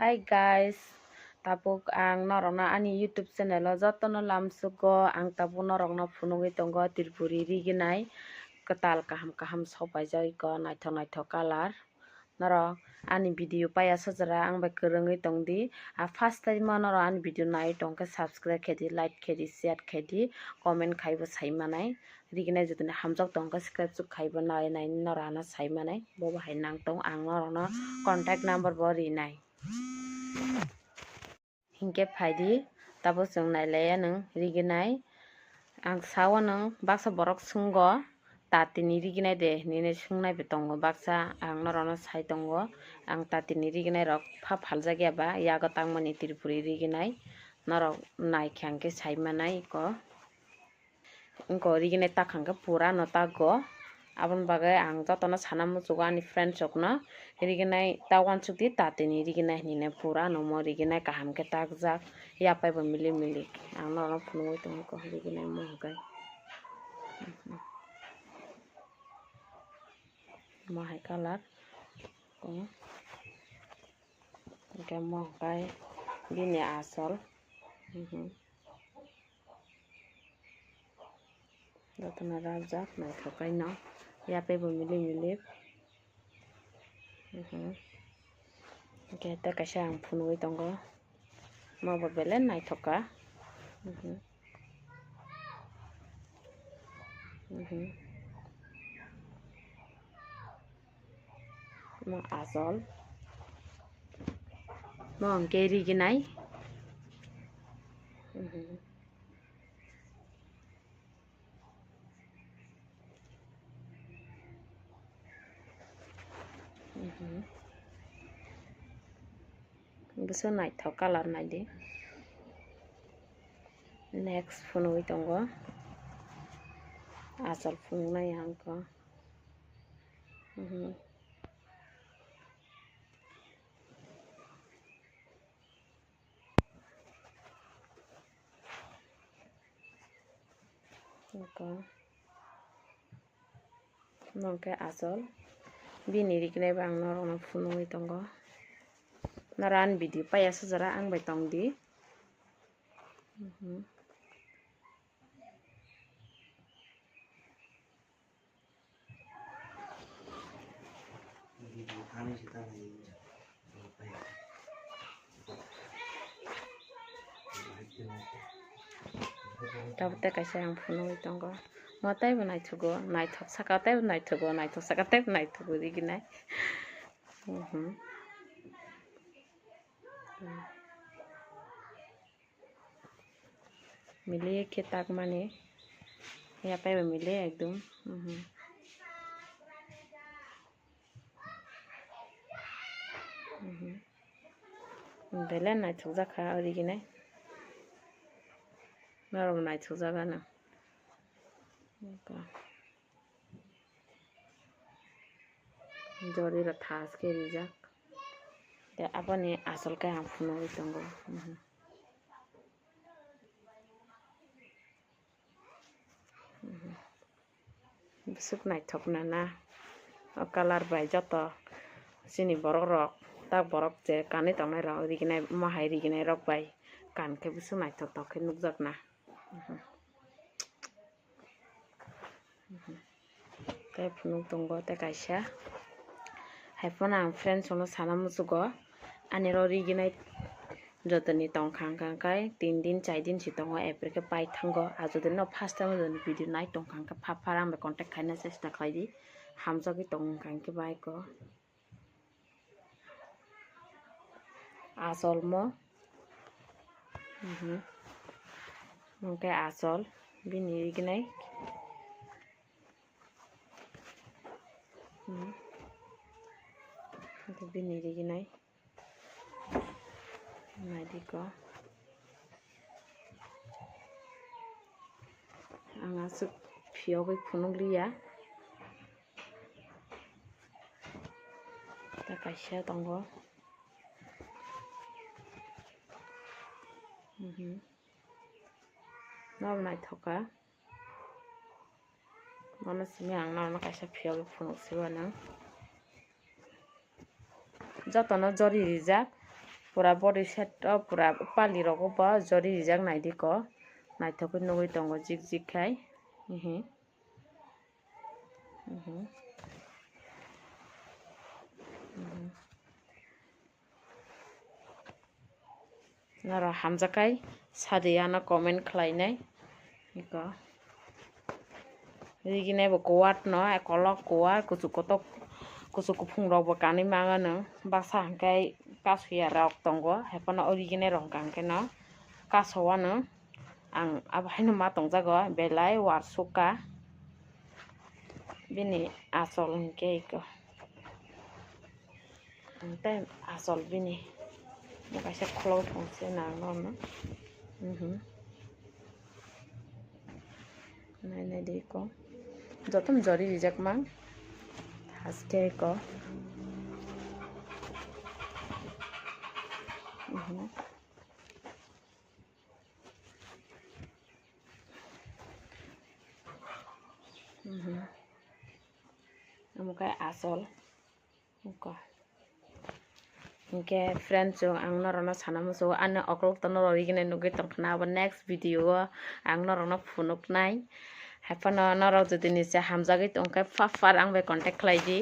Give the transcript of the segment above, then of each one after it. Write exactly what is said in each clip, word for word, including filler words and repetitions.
Hi guys, tabuk ang norokno ani YouTube channel o jotono lamsugo, ang tabuk norokno phunugwi tongo Tripuri riginai kwtal kaham kaham sok paijak iko naithok naithok colour. Norok ani video paiya sojora ang bai kwrwngwi tongdi. A first time o norok ani video naiwi tongkhe subscribe khe di, like khe di, share khe di, comment khaibo sai manai. Riginai jotoni hamjak tongkhe subscribe chuk khaibo nai nai norok ano sai manai. Bo bahai nang tong ang norokno contact number bo rinai. Hinkhe phaidi, tabuk chwng nailaiya nwng riginai. Ang sao nwng baksa borok swngo, tatini riginai de hinwi swngnaibo tongo baksa, ang norokno sai tongo. Ang tatini riginai rok pha phaljak ya ba, yago tangmani Tripuri riginai. Norok naikha hinkhe sai manai iko. Wngkha o riginai tak hwnkhe pura no takgo. Aboni bagwi ang jotono sana muchugo ani friends rokno, riginai ta uansukdi, tatini riginai hinwi pura no omo riginai kaham khe takjak, yapaibo milik milik. Ang norokno phunugwi tongo riginai omo hwnkhe. Omo hai colour. Hwnkhe omo hwnkhe bini asol. Mhm. Jotono rajak naithok khaino, yapaibo milik milik. Mhm. Hwnkhe tei kaisa ang phunugwi tongo, omo bo belai naithok kha. Mhm. Mhm. Mo asol. Mo hwnkhe riginai. Mhm. Mhm. Bwswk naithok colour naidi. Next phunugwi tongo. Asol phunuknai ang kho. Mhm. Eko. Omo khe asol. Bini riginai bo ang norokno phunugwi tongo. Norok ani video paiya sojora ang bai tongdi. Mhm. Tabuk tei kaisa ang phunugwi tongo. Mo teibo naithogo, naithok saka teibo naithogo, naithok saka teibo naithogo riginai. Mhm. Mili khe takmani. Yapaibo mili ekdom. Mhm. Mhm. Belai naithokjak kha o riginai. Norok naithokjak ano. Jori rok thas khe rijak. Tei aboni asol khe ang phunugwi tongo. Mhm. Mhm. Bwswk naithok na na. O colour bai joto chini borok rok, tak borok je kanwi tongnai rok, riginai, omo hai riginai rok bai kan khe bwswk naithok tok khe nukjak na. Mhm. Tei phunuk tongo tei kaisa. Hai phano ang friends rokno sana muchugo. Ani ro riginai jotoni tongkha hwnkha khe tin din char din si tongo, April khe pai thango. Ah, jodi no first time jodi video nai tongkha hwnkhe pha pha rang bai contact khaina chesta khlai di. Hamjagwi tong hwnkha hwnkhe bai ko. Asol mo. Mhm. Hwnkhe asol bini riginai. Mhm. Hwnkhe bini riginai. Naidi ko. Ang aswk phiyogwi phunuk liya. Ta kaisa tongo. Mhm. Norok naithok kha. Bono simi ang norokno kaisa phiyogwi phunuk siwano. Jotono jori rijak. Pura body set o pura pali rogo bo jori rijak, naidi ko naithok khe nugwi tongo jik jik khai. Mhm. Mhm. Mhm. Norok hamjak khai sadi ano comment khlainai. Iko. Riginai bo kuwat no, ekolog kuwat, kuchuk kotok, kuchuk kuphung rok bo kanwi mangano. Baksa hwnkhe kasoya rok tongo, haiphano o riginai rok hwnkha hwnkhe no kaso wano. Ang abo haino ma tongjago, belai uarsukha bini achol hwnkhe iko. Ang tei achol bini bo kaisa khulok tongse nang norno. Mhm. Nai nai di iko. Jotono jori rijak mang. Haske iko. Mhm. Mhm. Omo khe achol. Oko. Hinkhe friends, chwng ang norokno sana muchungo, ani okolog to norok riginai nugwi tongkha na, abo next video o ang norokno phunuknai. Haiphano norok jodi nise hamjagwi tongkhe, phar phar ang bai contact khlai di.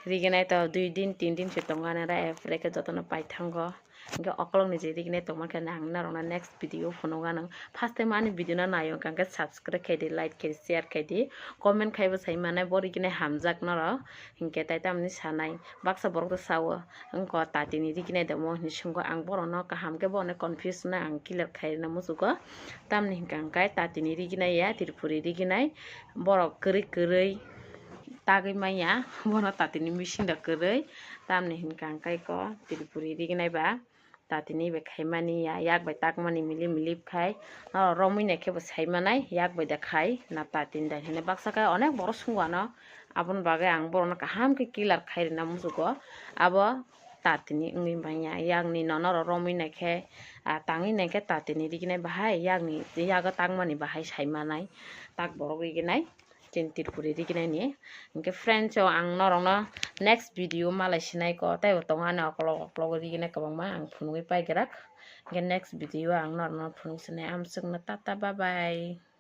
Riginai to dui din, tin din se tongo, ani rai, apore khe jotono paithango. Hinkhe okolog ni je riginai tongma khe ang norokno next video phunuknai. First time ani video no naio hwnkha khe subscribe khai di, like khai di, share khai di, comment khai bo sai mano, bo riginai hamjak norok. Hinkhe tai tamni sanai, baksa borok to sao, wngkha tatini riginai damo hinwi swngo, ang borokno kaham khe bono confuse no ang clear khai rwna muchungo. Tamni hwnkha hwnkhe tatini riginai ya, Tripuri riginai, borok kwrwi kwrwi tagwi manya, bono tatini machine da kwrwi, tamni hwnkha hwnkhe iko Tripuri riginai ba. Tatini bai khaimani ya, yak bai takmani milip milip khai, norok romwi naikhe bo saimanai, yak bai da khai na tatini da hinwi. Baksa khe onek borok swngo ano, aboni bagwi ang borokno kaham khe clear khai rwna muchungo. Abo tatini wngwi manya, yakni no norok romwi naikhe, ah, tangwi naikhe tatini riginai bahai, yakni yago takmani bahai saimanai, tak borok riginai. Chini Tripuri riginai ni. Hinkhe friends, o ang norokno next video malai sinai ko, tei bo tongo ani okolog okolog riginai kwbangma, ang phunugwi paigrek. Hinkhe next video o ang norokno phunuk sinai, amswkno tata, bye bye.